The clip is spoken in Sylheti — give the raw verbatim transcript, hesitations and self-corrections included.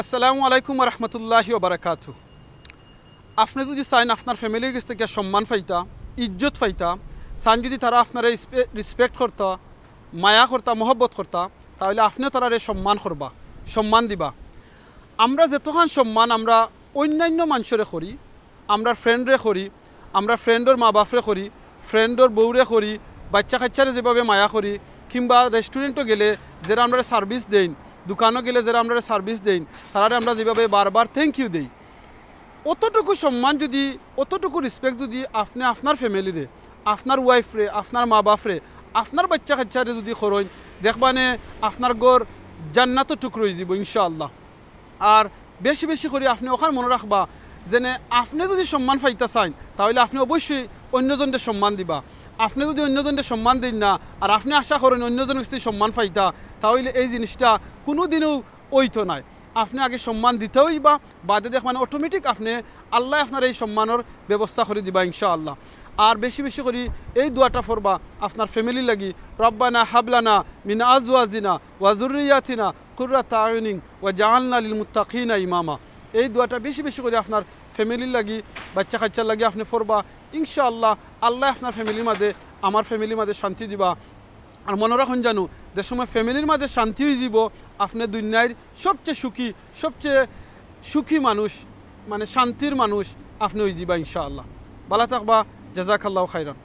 আসসালামু আলাইকুম ওয়া রাহমাতুল্লাহি ওয়া বারাকাতু। আপনে যুদি চাইন আপনার ফ্যামিলির গেছ থাকি সম্মান পাইতা, ইজ্জত পাইতা, চাইন যুদি তারা আপনারে রিসপে-, রিসপেক্ট করতা, মায়া করতা, মহব্বত করতা, তাইলে আপনেও তারারে সম্মান করবা, সম্মান দিবা। আমরা যেতখান সম্মান আমরা অইন্যাইন্য মানষরে করি, আমরার ফ্রেন্ডরে করি, আমরার ফ্রেন্ডর মা বাপরে করি, ফ্রেন্ডর বউরে করি, বাইচ্চা কাইচ্চারে যেভাবে মায়া করি, কিংবা রেস্টুরেন্টো গেলে যেরা আমরারে সার্ভিস দেইন, দোকানো গেলে যেরা আমরারে সার্ভিস দেইন, তারারে আমরা যেভাবে বারবার থ্যাংক ইউ দেই, অতটুকু সম্মান যুদি, অতটুকু রিসপেক্ট যুদি আপনে আপনার ফ্যামিলিরে, আপনার ওয়াইফরে, আপনার মা বাপরে, আপনার বাইচ্চা কাইচ্চারে যুদি করইন, দেখবানে আপনার ঘর জান্নাতর টুকরা অইযিবো ইনশাআল্লাহ। আর বেশি বেশি করি আপনে অখান মনো রাখবা, যেনে আপনে যুদি সম্মান পাইতা চাইন, তাইলে আপনে অবশ্যই অইন্যজনরে সম্মান দিবা। আপনে যুদি অইন্যজনরে সম্মান দেইন না, আর আপনে আশা করইন অইন্যজনর গেছ থাকি সম্মান পাইতা, তাইলে এই জিনিসটা কুনুদিনও অইতো নায়। আপনে আগে সম্মান দিতা অইবা, বাদে দেখবানে অটোমেটিক আপনে, আল্লায় আপনার এই সম্মানর ব্যবস্থা করি দিবা ইনশাআল্লাহ। আর বেশি বেশি করি এই দোয়াটা পড়বা আপনার ফ্যামিলির লাগি, "রব্বানা হাবলানা মিন আজওয়াজিনা ওয়া যুররিয়াতিনা কুররাতা আয়ুনিন ওয়াজআলনা লিল মুত্তাকিনা ইমামা।" এই দোয়াটা বেশি বেশি করি আপনার ফ্যামিলির লাগি, বাইচ্চা কাইচ্চার লাগি আপনে পড়বা। ইনশাআল্লাহ, আল্লায় আপনার ফ্যামিলির মাঝে, আমার ফ্যামিলির মাঝে শান্তি দিবা। আর মনো রাখইন জানু, যে সময় ফ্যামিলির মাঝে শান্তি অইযিবো, আপনে দুনিয়ার সবচেয়ে সুখী, সবচেয়ে সুখী মানুষ, মানে শান্তির মানুষ আপনে অইযিবা ইনশাআল্লাহ। ভালা থাকবা, জাযাকাল্লাহু খাইরান।